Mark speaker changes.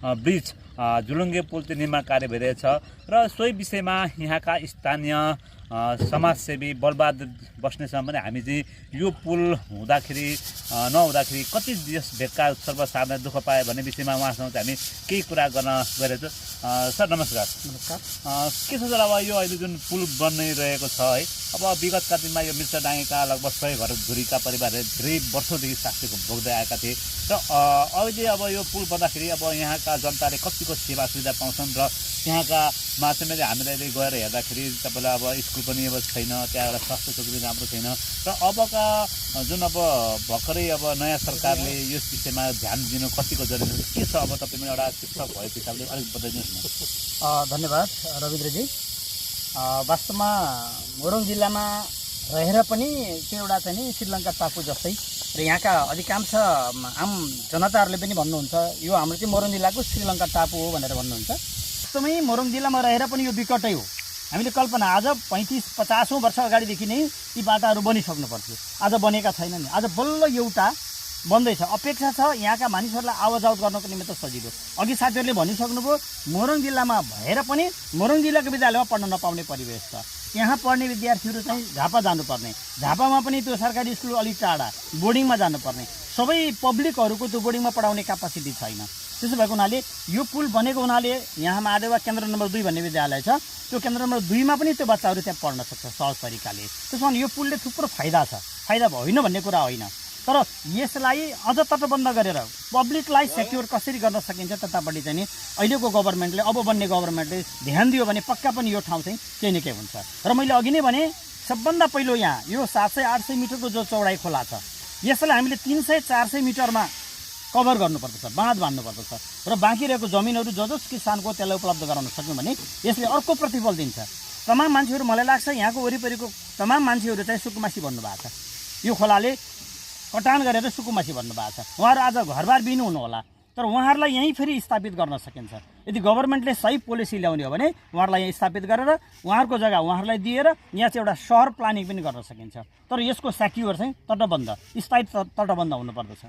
Speaker 1: Bridge झुलुङ्गे पुल त्यो निर्माण कार्य भइरहेछ र सोही विषयमा यहाँका स्थानीय समाजसेवी बलबहादुर बस्नेतसँग पनि हामी चाहिँ यो पुल हुँदाखेरि नहुँदाखेरि कति यस भेगका सर्वसाधारण दुःख पाए भन्ने विषयमा उहाँसँग चाहिँ हामी केही कुरा गर्न गइरहेछौँ। सर नमस्कार।
Speaker 2: नमस्कार।
Speaker 1: के छ सर, अब यो अहिले जुन पुल बनिरहेको छ है, अब विगतका दिनमा यो मिर्चा डाँगेका लगभग 100 घर धुरीका परिवारहरू धेरै वर्षौँदेखि शास्ति भोग्दै आएका थिए र अहिले अब यो पुल बन्दाखेरि अब यहाँका जनताले कतिको सेवा सुविधा पाउँछन् र त्यहाँका मान्छेले हामीले गएर हेर्दाखेरि तपाईँलाई अब स्कुल पनि अब छैन, त्यहाँ एउटा स्वास्थ्य चौकी पनि राम्रो छैन र अबका जुन अब भर्खरै अब नयाँ सरकारले यस विषयमा ध्यान दिनु कतिको जरुरी के छ, अब तपाईँ पनि एउटा शिक्षक भएको हिसाबले अलिक बताइदिनुहोस् न।
Speaker 2: धन्यवाद रविन्द्रजी। वास्तवमा मोरङ जिल्लामा रहेर पनि त्यो एउटा चाहिँ नि श्रीलङ्का टापु जस्तै र यहाँका अधिकांश आम जनताहरूले पनि भन्नुहुन्छ यो हाम्रो चाहिँ मोरङ जिल्लाको श्रीलङ्का टापु हो भनेर भन्नुहुन्छ। वास्तवमै मोरङ जिल्लामा रहेर पनि यो विकटै हो। हामीले कल्पना आज 35-50 वर्ष अगाडिदेखि नै यी बाटाहरू बनिसक्नु पर्थ्यो, आज बनेका छैनन्। आज बल्ल एउटा बन्दैछ। अपेक्षा छ यहाँका मानिसहरूलाई आवाजावत गर्नको निमित्त सजिलो। अघि साथीहरूले भनिसक्नुभयो मोरङ जिल्लामा भएर पनि मोरङ जिल्लाको विद्यालयमा पढ्न नपाउने परिवेश छ। यहाँ पढ्ने विद्यार्थीहरू चाहिँ झापा जानुपर्ने, झापामा पनि त्यो सरकारी स्कुल अलिक टाढा, बोर्डिङमा जानुपर्ने, सबै पब्लिकहरूको त्यो बोर्डिङमा पढाउने क्यापासिटी छैन। त्यसो भएको हुनाले यो पुल बनेको हुनाले यहाँ महादेवा केन्द्र नम्बर 2 भन्ने विद्यालय छ, त्यो केन्द्र नम्बर 2 मा पनि त्यो बच्चाहरू त्यहाँ पढ्न सक्छ सहज तरिकाले। त्यसमा यो पुलले थुप्रो फाइदा छ, फाइदा होइन भन्ने कुरा होइन, तर यसलाई अझ तटबन्ध गरेर पब्लिकलाई सेक्योर कसरी गर्न सकिन्छ त्यतापट्टि चाहिँ नि अहिलेको गभर्मेन्टले, अब बन्ने गभर्मेन्टले ध्यान दियो भने पक्का पनि यो ठाउँ चाहिँ केही न केही हुन्छ। र मैले अघि नै भने सबभन्दा पहिलो यहाँ यो 700-800 मिटरको जो चौडाइ खोला छ यसलाई हामीले 300-400 मिटरमा कभर गर्नुपर्दछ, बाँध बाँध्नुपर्दछ र बाँकी रहेको जमिनहरू जस किसानको त्यसलाई उपलब्ध गराउन सक्यौँ भने यसले अर्को प्रतिफल दिन्छ। तमाम मान्छेहरू, मलाई लाग्छ यहाँको वरिपरिको तमाम मान्छेहरू चाहिँ सुकुमासी भन्नुभएको छ, यो खोलाले कटान गरेर सुकुमासी भन्नुभएको छ। उहाँहरू आज घरबार बिर्नु होला, तर उहाँहरूलाई यहीँ फेरि स्थापित गर्न सकिन्छ। यदि गभर्मेन्टले सही पोलिसी ल्याउने हो भने उहाँहरूलाई यहाँ स्थापित गरेर उहाँहरूको जग्गा उहाँहरूलाई दिएर यहाँ चाहिँ एउटा सहर प्लानिङ पनि गर्न सकिन्छ। तर यसको सेक्युर चाहिँ तटबन्ध, स्थायी तटबन्ध हुनुपर्दछ।